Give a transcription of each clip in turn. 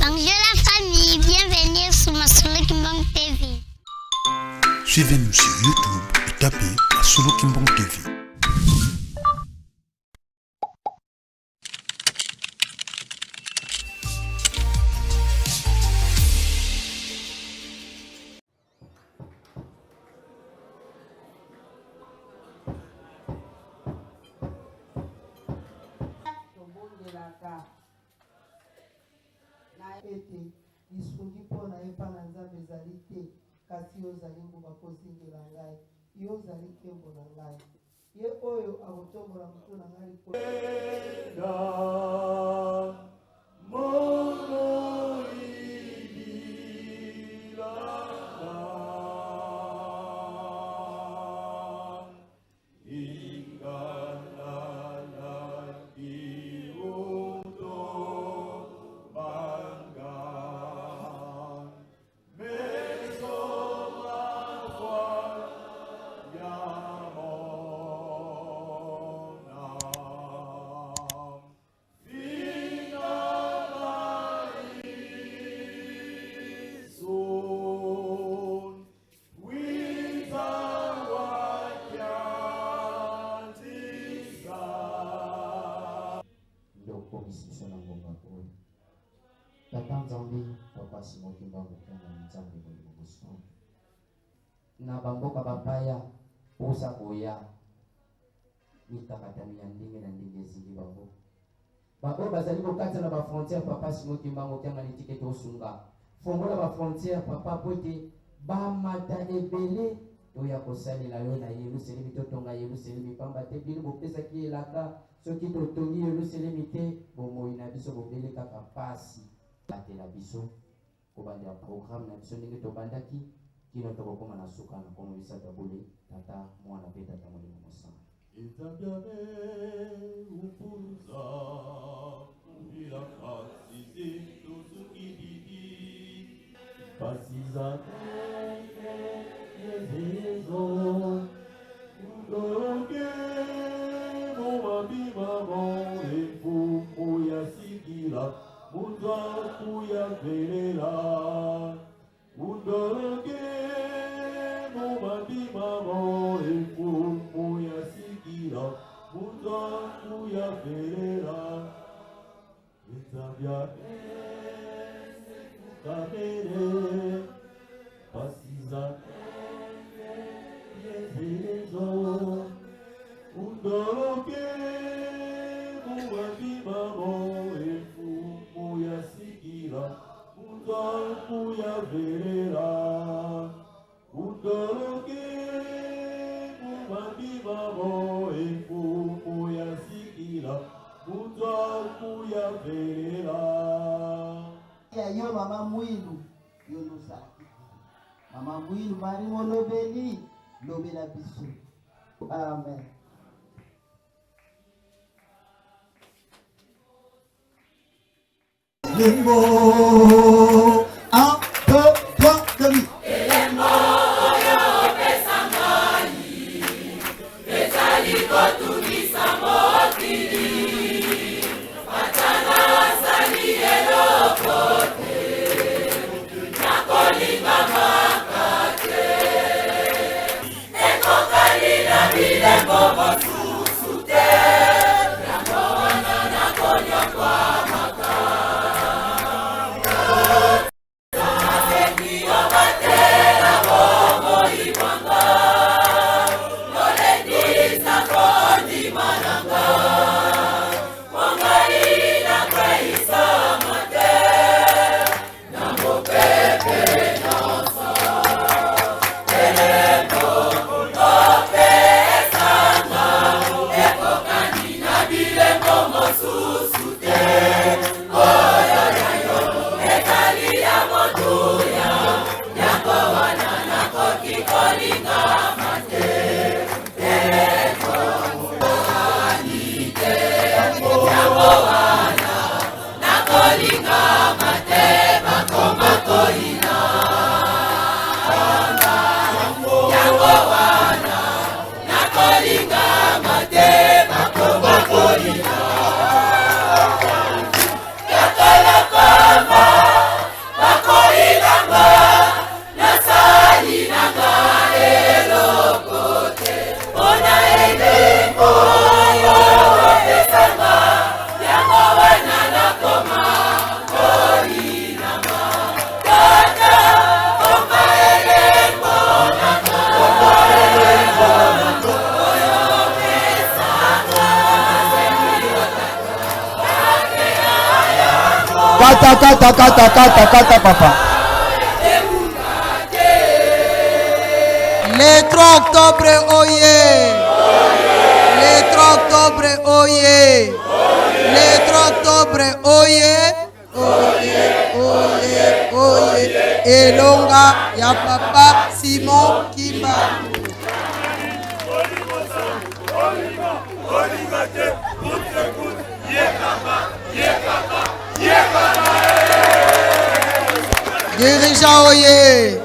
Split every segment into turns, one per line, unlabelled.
Bonjour la famille, bienvenue sur Masolo Kimbang TV.
Suivez-nous sur YouTube et tapez Masolo Kimbang TV.
Tobondelaka na ete lisungi mpo na ye epai na Nzambe ezali te, kasi yo ozali nguba kozingela ngai, yo ozali nkembo na ngai, ye oyo akotombola moto na ngai likolo.
Nde okomisi biso na ngonga oyo. Tata Nzambe, Papa Simon Kimbangu Kiangani, Nzambe Molimo Mosantu, na bamboka bapaya posa koya, mikakatano ya ndenge na ndenge ezingi bango. Baoyo bazali kokatisa na ba frontières, Papa Simon Kimbangu Kiangani, tika ete osunga, fongola ba frontières Papa, po ete bamata ebele toya kosalela yo na Yelusalemi, totonga Yelusalemi, pamba te bino bopesaki elaka, soki totongi Yelusalemi te, bomoyi na biso bobele kaka pasi. Batela biso kobandela programme na biso ndenge tobandaki kino tokokoma na suka na nkombo misato ya bule, Tata, Mwana mpe Tata Molimo Mosantu.
Ya yo mama Mwilu, yo nozalaki mama Mwilu Marie molobeli lobela biso. Amen.
Lembo, 1, 2, 3, demi. Kata kata kata kata kata papa.
Le 3 octobre oye. Le 3 octobre oye. Le 3 octobre oye. Oye oye oye. Elonga ya papa Simon Kimbangu. Dirigeant oye.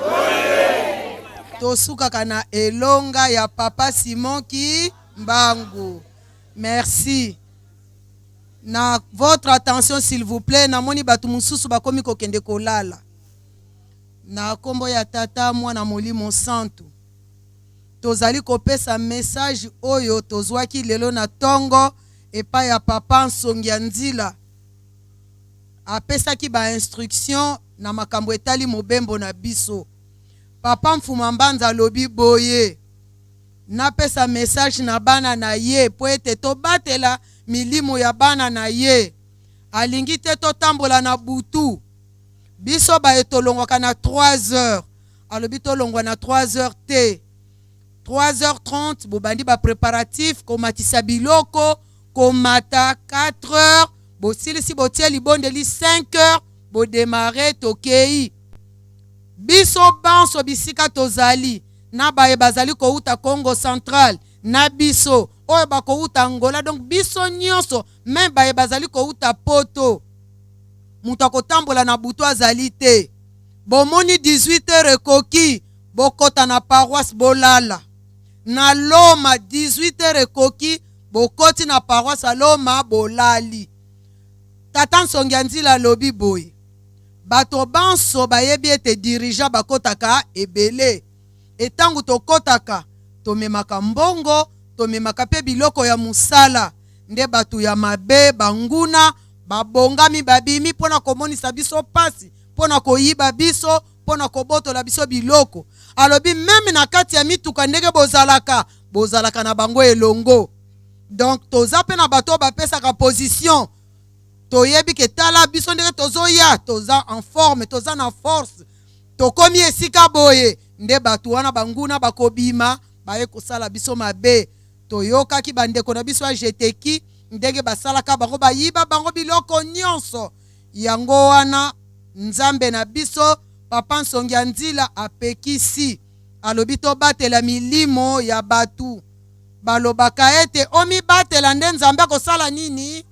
Tosukaka na elonga ya papa Simon Kimbangu. Merci. Na votre attention s'il vous plaît, namoni bato mosusu bakomi kokende kolala. Na kombo ya Tata, Mwana, Molimo Santu, tozali kopesa message oyo tozwaki lelo na tongo epai ya papa Nsongi ya Nzila. Apesaki ba instruction na makambo etali mobembo na biso. Papa Mfuma Mbanza alobi boye, napesa message na bana na ye po ete tobatela milimo ya bana na ye. Alingi te totambola na butu. Biso baye tolongwaka na 3 heures, alobi tolongwa na 3 heures te. 3 heures 30 bobandi ba preparatifs, komatisa biloko, komata 4 heures, bosilisi botie libondeli 5 heures, bodemare tokei. Biso banso bisika tozali, na baye bazali kowuta Congo Central, na biso oyo bakowuta Angola, donc biso nyonso, meme baye bazali kowuta poto, moto akotambola na butu azali te. Bomoni 18 heures ekoki, bokota na paroisse bolala. Na Loma 18 heures ekoki, bokoti na paroisse ya Loma bolali. Tata Nsongi ya Nzila alobi boye, bato banso bayebi ete dirigeant bakotaka ebele. Etango tokotaka, tomemaka mbongo, tomemaka pe biloko ya mosala. Nde bato ya mabe, banguna, babongami, babimi mpo na komonisa biso pasi, mpo na koyiba biso, mpo na kobotola biso biloko. Alobi meme na kati ya mituka ndenge bozalaka, bozalaka na bango elongo. Donc toza pe na bato oyo bapesaka position. Toyebi ke tala biso ndenge tozoya, toza en forme, toza na force, tokomi esika boye, nde bato wana banguna bakobima baye kosala biso mabe. Toyokaki bandeko na biso ya Geteki ndenge basalaka bango, bayiba bango biloko nyonso. Yango wana Nzambe na biso Papa Nsongi ya Nzila apekisi, alobi tobatela milimo ya bato. Balobaka ete omibatela nde Nzambe akosala nini?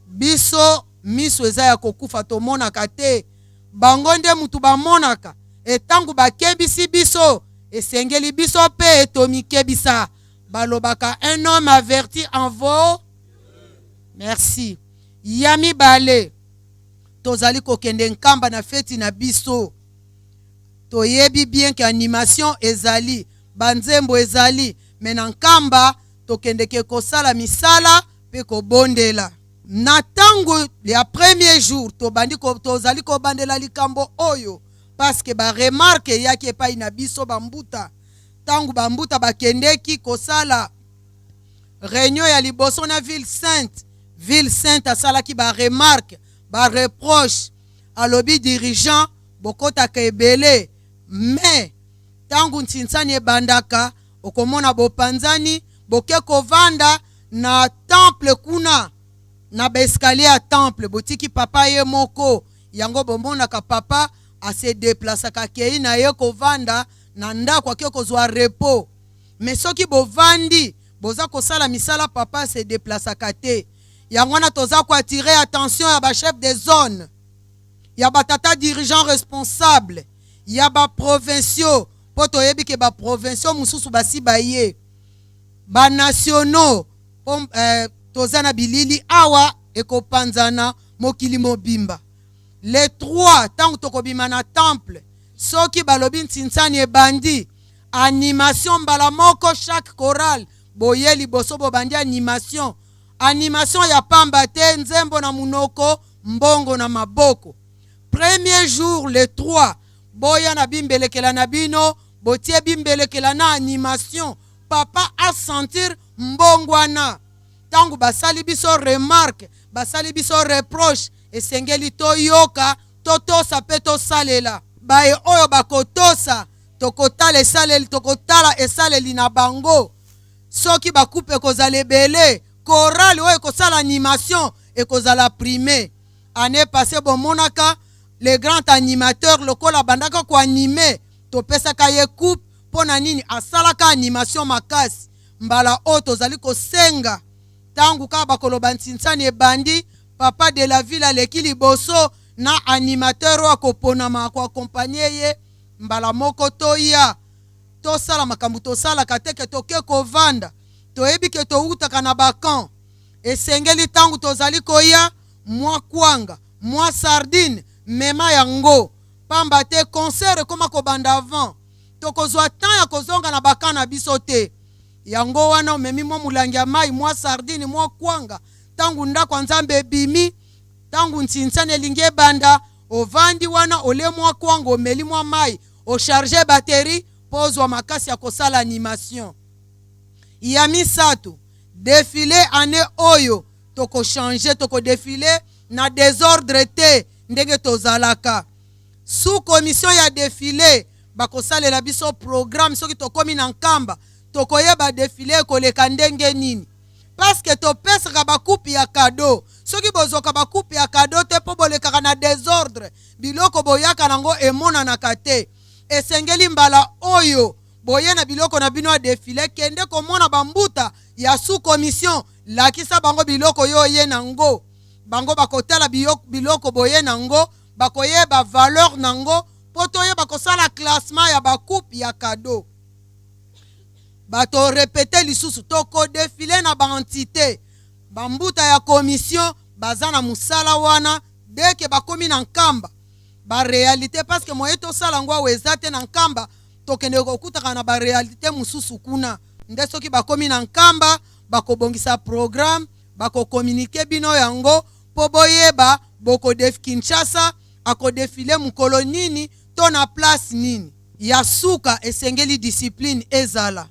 Biso miso eza ya kokufa, tomonaka te, bango nde mutu bamonaka. Etango bakebisi biso, esengeli biso pe tomikebisa. Balobaka un homme averti en vaut. Merci. Ya mibale, tozali kokende Nkamba na feti na biso. Toyebi bien que animation ezali, ba nzembo ezali, mais na Nkamba tokendeke kosala misala pe kobondela. Na tango ya premier jour tobandi ko, tozali kobandela likambo oyo parce que ba remarques eyaki epai na biso ba mbuta. Tango ba mbuta bakendeki kosala reunion ya liboso na ville sainte, ville sainte asalaki ba remarques, ba reproches, alobi dirigeant bokotaka ebele mais tango ntsinsani ebandaka okomona bopanzani, boke kovanda na temple kuna na ba escalier ya temple, botiki papa ye moko. Yango bomonaka papa a se deplaçaka akei na ye kovanda na ndako, ake kozwa repos. Mais soki bovandi boza kosala misala, papa a se deplaçaka te. Yango wana toza ko attirer attention ya ba chef de zone, ya ba tata dirigeant responsable, ya ba provinciaux, po toyebi ke ba provinciaux mosusu basi baye, ba nationaux, po toza na bilili awa ekopanzana mokili mobimba. Le 3 tango tokobima na temple, soki balobi ntsinsani ebandi animation mbala moko, chaque chorale boye liboso bobandi animation. Animation ya pamba te, nzembo na munoko, mbongo na maboko. Premier jour le 3 boya na bimbelekela na bino, botie bimbelekela na animation, papa a sentir mbongwana. Tango basali biso remarque, basali biso reproche, Esengeli toyoka, totosa mpe tosalela. Baye oyo bakotosa, tokotala esaleli, tokotala esaleli na bango. Soki bakupe ekozala ebele, chorale oyo ekosala animation ekozala prime. Année passée bomonaka le grand animateur lokola abandaka koanime, topesaka ye coupe. Mpo na nini? Asalaka animation makasi. Mbala oyo tozali kosenga, ntango kaka bakoloba ntsinsani ebandi, papa de la ville aleki liboso na animateur oyo akoponama akoaccompagner ye. Mbala moko toya tosala makambo tosalaka te, ke toke kovanda. Toyebi ke towutaka na bacamp. Esengeli ntango tozali koya, mwa kwanga, mwa sardine, mema yango, pamba te concert ekóma kobanda avant. Tokozwa temps ya kozonga na bacamp na biso te. Yango wana omemi mwa molangi ya mai, mwa sardine, mwa kwanga. Ntango ndako ya Nzambe ebimi, ntango ntsinsani elingi ebanda, ovandi wana, olie mwa kwanga, omeli mwa mai, ocharger batterie mpo ozwa makasi ya kosala animation. Ya misato, défilé. Année oyo tokochanger, tokodéfiler na désordre te ndenge tozalaka. Sous commission ya défilé bakosalela biso programme. Soki tokómi na Nkamba, tokoyeba défilé ekoleka ndenge nini, parce que topesaka bacoupe ya cadeau. Soki bozwaka bacoupe ya cadeau te mpo bolekaka na désordre, biloko boyaka nango emonanaka te. Esengeli mbala oyo boye na biloko na bino ya défilé, kende komona bambuta ya sous commission, lakisa bango biloko yo oye nango. Bango bakotala biloko boye nango, bakoyeba valeur nango mpo toyeba kosala classement ya bacoupe ya cadeau. Bato répéter lisusu, tokodéfiler na baentité. Bambuta ya commission baza na mosala wana. Dès que bakomi na Nkamba, baréalité, parce que moye tosala yango awa eza te. Na Nkamba tokende kokutaka na baréalité mosusu kuna. Nde soki bakomi na Nkamba, bakobongisa programme, bakocommuniquer bino yango mpo boyeba bokodef Kinshasa akodéfiler mokolo nini to na place nini. Ya suka, esengeli discipline ezala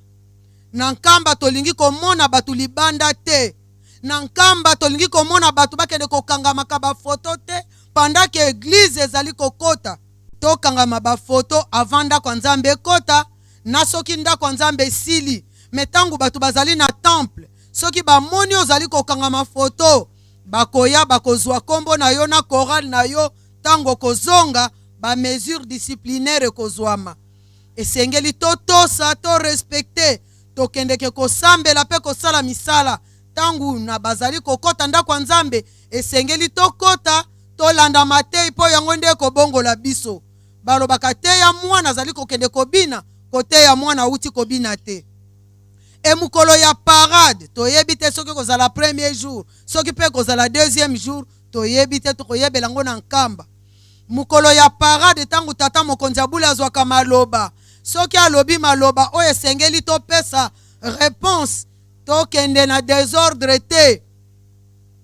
na Nkamba. Tolingi komona bato libanda te na Nkamba. Tolingi komona bato bakende kokangamaka bafoto te pendant que église ezali kokota. Tokangama bafoto avant ndako ya Nzambe ekota, na soki ndako ya Nzambe esili. Me ntango bato bazali na temple, soki bamoni ozali kokangama foto, bakoya, bakozwa nkombo na yo na chorale na yo. Ntango kozonga, bamesure disciplinaire ekozwama. Esengeli totosa, torespecter. Tokendeke kosambela mpe kosala misala. Ntango na bazali kokɔta ndako ya Nzambe, esengeli tokɔta, tolanda matei, mpo yango nde ekobongola biso. Balobaka te ya mwana azali kokende kobina, koteya mwana awuti kobina te. E mokolo ya parade, toyebi te soki kozala premier jour, soki mpe kozala deuxième jour, toyebi te. Tokoyebela yango na Nkamba. Mokolo ya parade, ntango tata mokonzi abuli azwaka maloba, soki alobi maloba oyo esengeli topesa réponse, tokende na désordre te.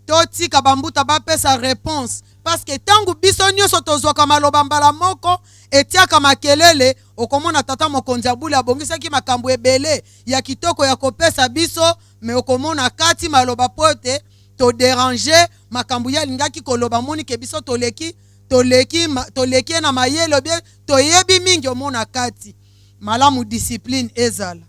Totika bambuta bapesa réponse, parce que ntango biso nyonso tozwaka maloba mbala moko, etiaka makelele. Okomona tata mokonzi abuli abongisaki makambo ebele ya kitoko ya kopesa biso, me okomona kati maloba po ete todéranger makambo ye alingaki koloba. Moni ke biso toleki, toleki, toleki ye na mayele, obie toyebi mingi. Omona kati malamu, discipline ezala.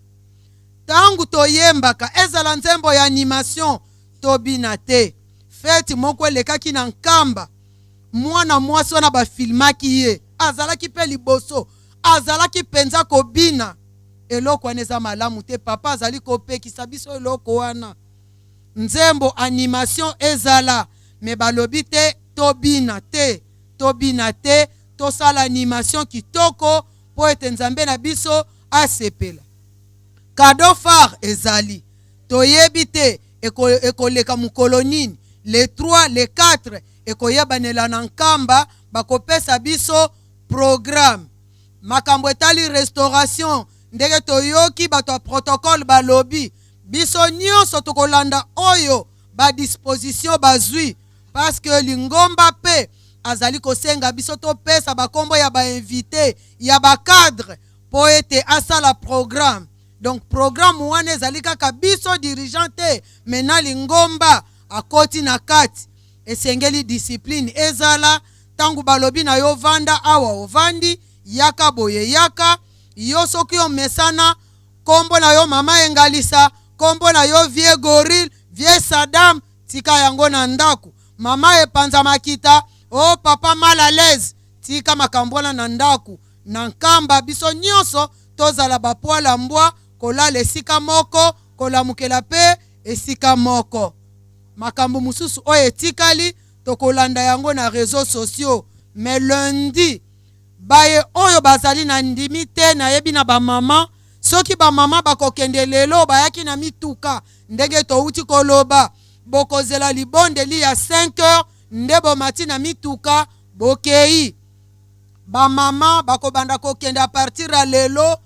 Ntango toyembaka, ezala nzembo ya animation, tobina te. Fête moko elekaki na Nkamba, mwana mwasi wana bafilmaki ye, azalaki mpe liboso, azalaki mpenza kobina. Eloko wana eza malamu te. Papa azali kopekisa biso eloko wana. Nzembo animation ezala, me balobi te tobina te, tobina te. Tosala animation kitoko mpo ete Nzambe na biso asepela. Cadeau phare ezali, toyebi te ekoleka mokolo nini, le 3, le 4, ekoyebanela na Nkamba. Bakopesa biso programme. Makambo etali restauration, ndenge toyoki bato ya protocole balobi, biso nyonso tokolanda oyo badisposition bazwi, parce que lingomba mpe azali kosenga biso topesa bakombo ya bainvité, ya bacadre, mpo ete asala programme. Donc programme wana ezali kaka biso dirigeant te, me na lingomba akoti na kati. Esengeli discipline ezala. Ntango balobi na yo vanda awa, ovandi, yaka boye, yaka. Yo soki omesana kombo na yo mama Engalisa, kombo na yo vieux Gorille, vieux Sadam, tika yango na ndako. Mama epanza makita, o papa mal à l'aise, tika makambo wana na ndako. Na Nkamba biso nyonso tozala bapwala mbwa, kolala esika moko, kolamukela mpe esika moko. Makambo mosusu oyo etikali tokolanda yango na réseaux sociaux. Mais lundi, baye oyo bazali na ndimi te, nayebi na bamama, soki bamama bakokende lelo, bayaki na mituka ndenge touti koloba, bokozela libondeli ya 5 heures nde bomati na mituka, bokei. Bamama bakobanda kokende à partir ya lelo.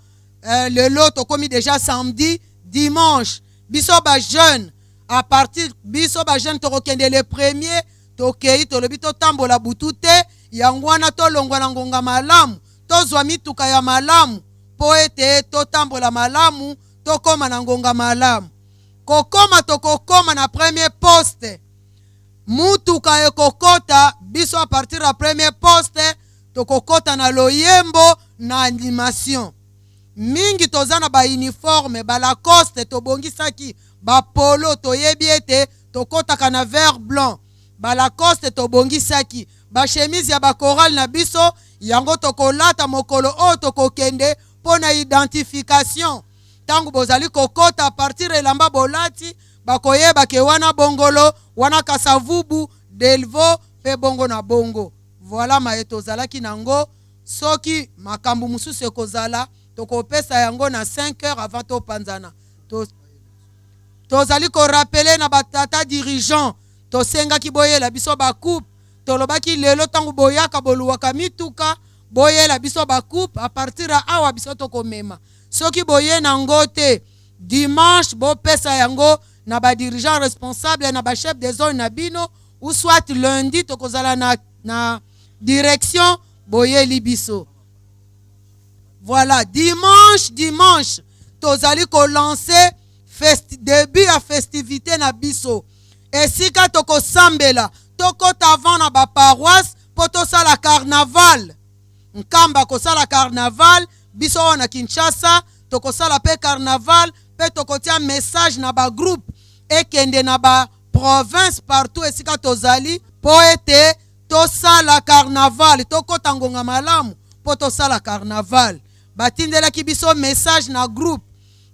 Lelo tokomi déjà samedi, dimanche biso bajeune, à partir biso bajeune tokokende le premier. Tokei, tolobi totambola butu te, yango wana tolongwa na ngonga malamu, tozwa mituka ya malamu mpo ete totambola malamu, tokóma na ngonga malamu. Kokóma, tokokóma na premier poste, mutuka ekokɔta biso. À partir ya premier poste, tokokɔta na loyembo na animation mingi. Toza na bauniforme, balacoste tobongisaki, bapolo. Toyebi ete tokɔtaka na vert blanc, balacoste tobongisaki, bachemise ya bakorale na biso, yango tokolata mokolo oyo tokokende mpo na identification. Ntango bozali kokɔta, partir elamba bolati, bakoyeba ke wana Bongolo, wana Kasavubu, Delvo mpe bongo na bongo. Voilà maye tozalaki nango. Soki makambo mosusu ekozala, tokopesa yango na 5 heures avant topanzana. Tozali korappeler na batata dirigeant, tosengaki boyela biso bacoupe. Tolobaki lelo, ntango boyaka boluwaka mituka, boyela biso bacoupe. À partir ya awa biso tokomema. Soki boye nango te, dimanche bopesa yango na badirigeant responsable, na bachef de zone na bino, ou soit lundi tokozala na direction, boyeli biso. Voilà, dimanche tozali kolancer début ya festivité na biso, esika tokosambela, tokɔta avant na baparoisse mpo tosala carnaval. Nkamba kosala carnaval, biso oyo na Kinshasa tokosala mpe carnaval, mpe tokotia message na bagroupe ekende na baprovince partout esika tozali, mpo ete tosala carnaval, tokɔta ngonga malamu mpo tosala carnaval. Batindelaki biso message na groupe,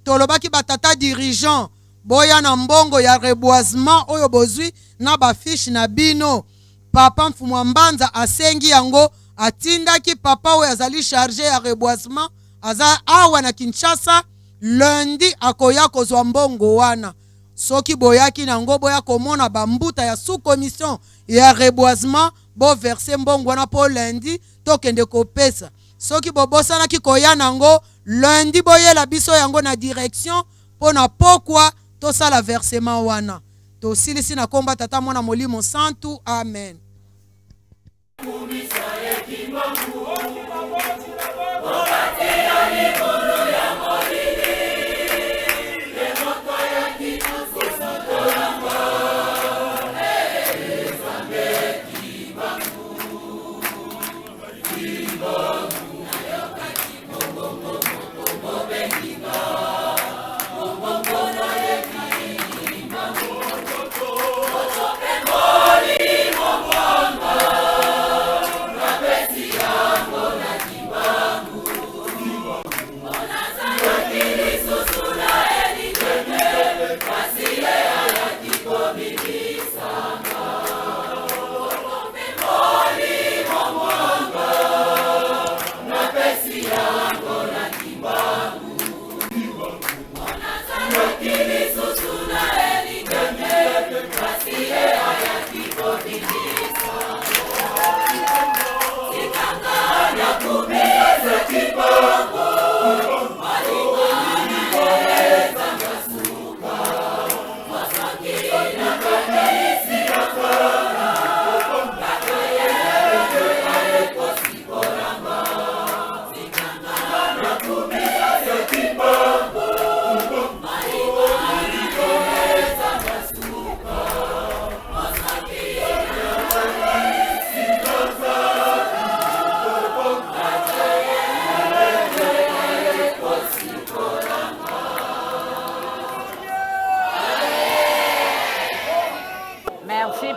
tolobaki batata dirigeant boya na mbongo ya reboisement oyo bozwi na bafiche na bino. Papa Mfumu Mbanza asengi yango, atindaki papa oyo azali chargé ya reboisement, aza awa na Kinshasa. Lundi akoya kozwa mbongo wana. Soki boyaki nango, boya komona bambuta ya sous commission ya reboisement, boverser mbongo wana mpo lundi tokende kopesa. Soki bobosanaki koya nango, lundi boyela biso yango na direction mpo na pokwa tosala versement wana. Tosilisi na komba Tata, Mwana, Molimo Santu, amen.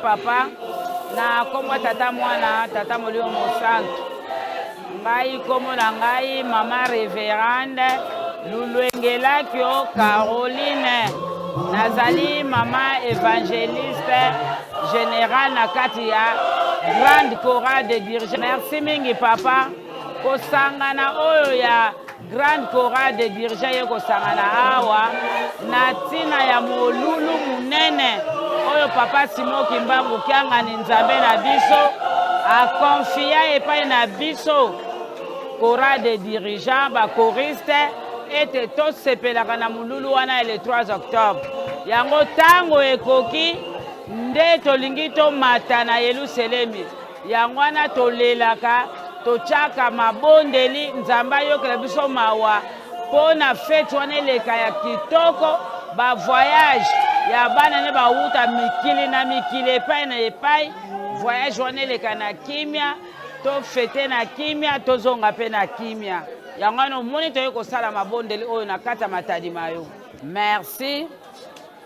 papa na kombo tata mwana tata molimo mosantu. Ngai kombo na ngai mama reverende Lulwengelakio Caroline. Nazali mama evangeliste général na kati ya Grande Chorale de Dirigeants. Merci mingi papa kosangana oyo ya Grande Chorale de Dirigeants ye kosangana awa na ntina ya molulu monene oyo papa Simon Kimbangu Kiangani Nzambe na biso akonfia epai na biso chorale de dirigeants ba choriste ete tosepelaka na molulu wana ya le 3 octobre. Yango ntango ekoki nde tolingi tomata na Yelusalemi. Yango wana tolelaka, totyaka mabondeli, Nzambe ayokela biso mawa mpo na feti wana eleka ya kitoko, ba voyage ya bana ne bawuta mikili na mikili epai na epai, voyage wana eleka na kimia, tofete na kimia, tozonga mpe na kimia. Yango wana omoni toyei kosala mabondeli oyo na kati ya matadi mayo. Merci.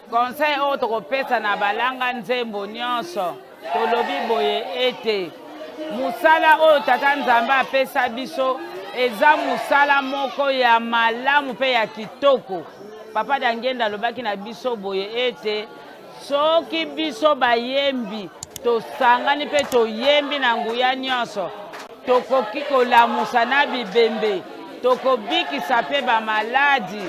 Conseil oyo tokopesa na balanga nzembo nyonso, tolobi boye ete mosala oyo Tata Nzambe apesa biso eza mosala moko ya malamu mpe ya kitoko. Papa Dangenda alobaki na biso boye ete soki biso bayembi tosangani mpe toyembi na nguya nyonso, tokoki kolamusa na bibembe, tokobikisa mpe bamaladi.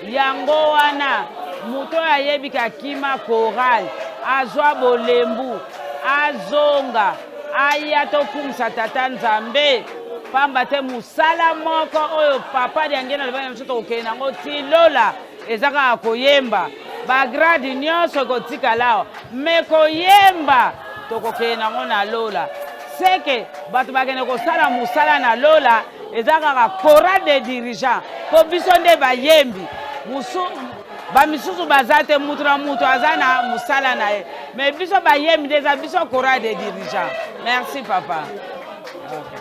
Yango wana moto oyo ayebi kakima chorale azwa bolembu, azonga aya tokumisa Tata Nzambe, pamba te mosala moko oyo papa Diangenda alobaki na biso tokokende nango ti lola eza kaka koyemba. Bagrade nyonso ekotikala awa, me koyemba tokokende nango na lola. Seke bato bakende kosala mosala na lola eza kaka chorale de dirigeant, mpo biso nde bayembi. Bamisusu baza te, mutu na mutu aza na mosala na ye, me biso bayembi nde eza biso chorale de dirigeant. Merci papa. Okay.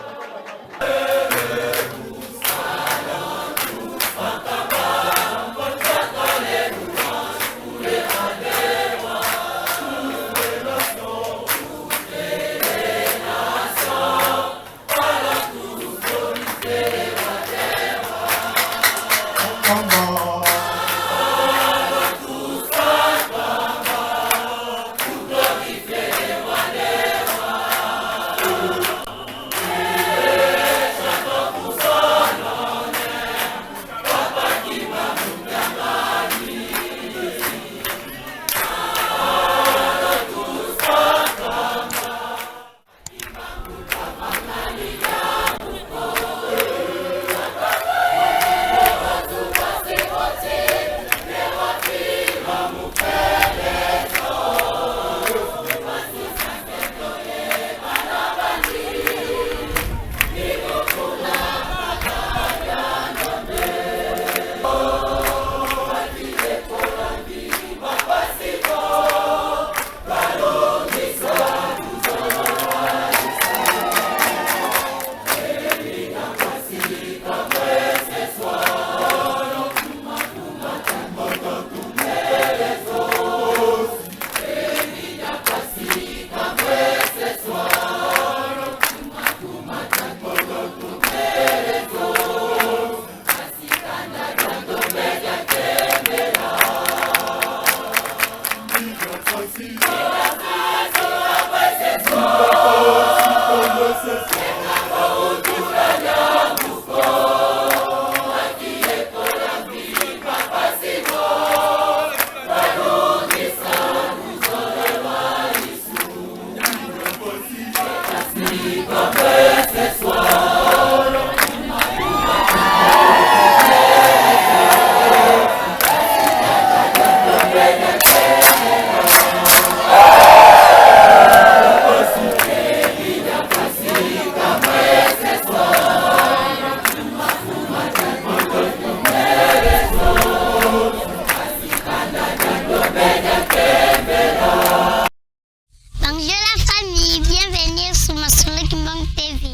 Bonjour la famille, bienvenue sur Masolo Kimbangu TV.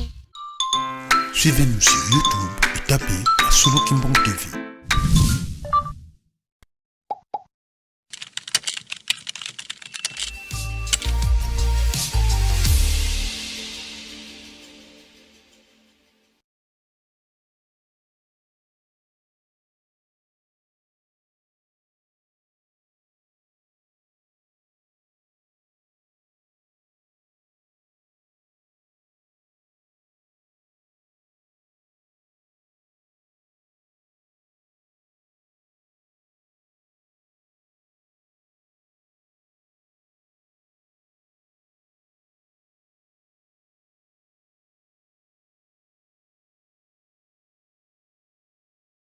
Suivez-nous sur YouTube et tapez Masolo Kimbangu TV.